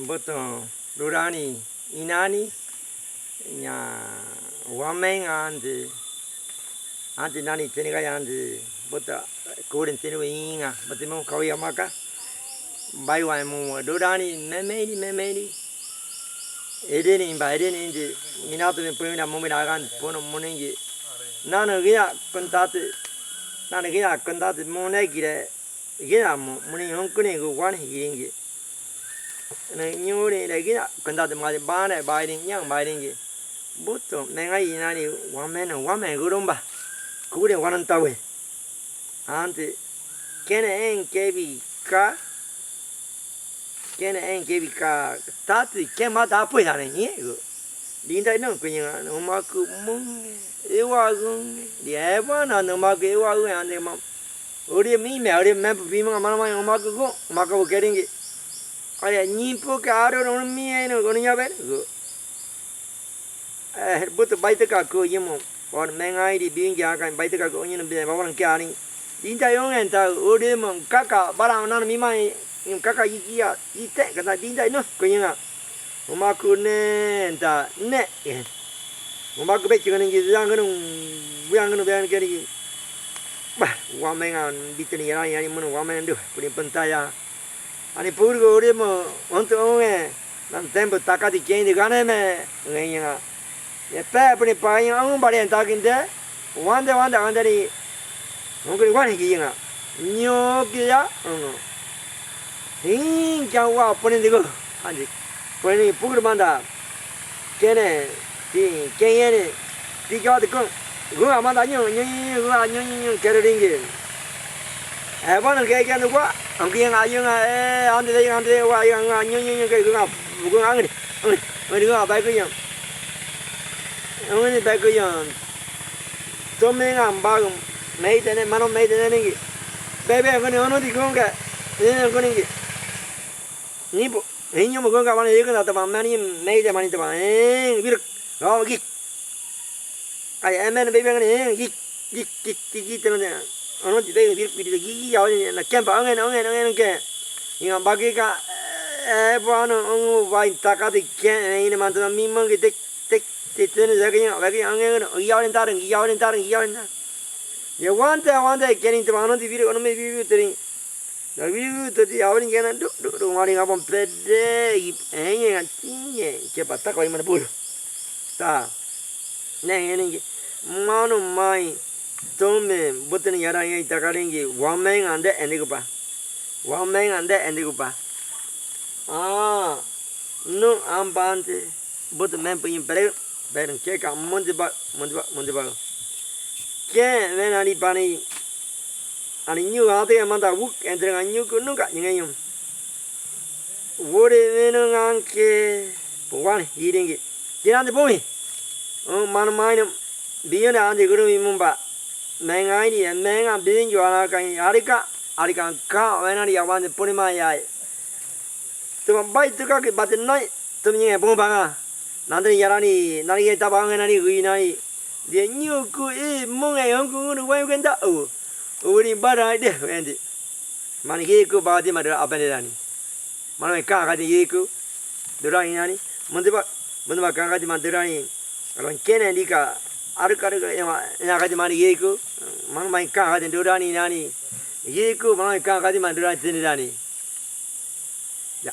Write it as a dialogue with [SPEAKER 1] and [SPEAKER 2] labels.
[SPEAKER 1] 보통 루라니 이나니 냐 와맹한지 한지 나니 테니가 양지 보다 고린 테니 잉아 보티모 가위야마카 바이와이 모 루라니 메메리 메메리 에데니 바에데니인지 미나토 뿌미나 몸이나 간 보는 모는기 나는 그냥 건다트 나는 그냥 건다트 모네기래 이게 뭐 문이 형근이 그 관이 이인기 네 뉴리 내기나 건다트 마지 바네 바이링 냥 바이링기 보통 내가 이나니 와매는 와매 그런 바 그래 와는 따위 안테 걔네 엔케비카 걔네 엔케비카 다트 걔마다 아프다네 이 린다이는 그냥 음악 몽 에와군 레바나 음악 에와군 안데 뭐 우리 미메 우리 매 비몽 마나마 음악 고 음악 고 게링기 아니 니포 아로는 미에는 거느냐 배 에 부터 바이트가 그 이모 원 맹아이리 비행기 바이트가 그 언니는 비 바보는 게 아니 린다 용엔 다 우리 뭐 까까 바람 나는 미마이 까까 이기야 이때 그다 린다 그냥 음악ね다 네. 음악 배치는 게 양은 양은 배는 게 바 와맹아 비트니 야니 야니 뭐는 와맹도 우리 번타야 아니 부르고 우리 뭐 언또 난 tempo takati kendi ganeme ngenya ye pe puni pa yin ang ba len takinde wande wande andari ngri wani gi nga nyo ki ya ng hin kya wa puni digo anji puni pugru manda kene ti kenyene ti kya de ko gu amanda nyo nyo nyo gu nyo nyo kerelingi e ba no ke kya no kwa ang ki nga yung e ande de ande wa yang nga nyo nyo ke gu nga gu nga ngri ngri gu ba ku yang ngri ba ku yang to me nga ba me te ne mano me te ne ngi be be ngri ono di gu nga ne ngri ngi ni bo 인요 뭐 건가 만에 이거 나다 만만이 메이데 많이 또 에, 비르 어 기. 아니 에메는 베베는 기기기기 때문에 어느 집에 비르 비르 기기 야오니 나 캠파 엉에 엉에 엉에 게 이거 바기가 에 보아는 엉 와인 타카디 게 이네 만드는 민망게 텍텍 테테는 자기 자기 엉에는 이야오는 다른 이야오는 다른 이야오는 예 완대 완대 게린 또 어느 집 비르 어느 매 비르 때리 나 비르 때리 야오는 게는 두두 말이 가본 베데 이 앵에가 띵에 게 바타고 이만 부르 다 네, 마노 마이 도메 보트는 야랑이 다가링기 와맹 안데 엔디고 봐 와맹 안데 엔디고 봐 아, 노 암반데 보트 맨 베레 베른 케가 먼저 봐 먼저 봐 먼저 봐 게 외나리 바니 아니 뉴 아데 만다 욱 엔드가 뉴 누가 닝에요 워레 외는 안게 보관 이링기 지난데 보미 어 마노 마이는 비연에 안데 그름이 문바 맹아이니 맹아 비인 줄 알아가니 아리까 아리까 가 외나리 야완데 보니마야 또 바이트 가게 받은 나이 또 닝에 봉방아 난들 야라니 나리게 다방에 나리 의나이 네 뉴그 이 몽에 연구는 왜 간다 어 우리 바라이데 웬디 만이 그 바디 말을 아베네라니 만에 까가지 예그 드라이나니 먼저 봐 먼저 봐 까가지 만 드라니 그런 깨내니까 아르까르 야가지 만이 예그 만만 까가지 드라니 나니 예그 만에 까가지 만 드라니 드니라니 야.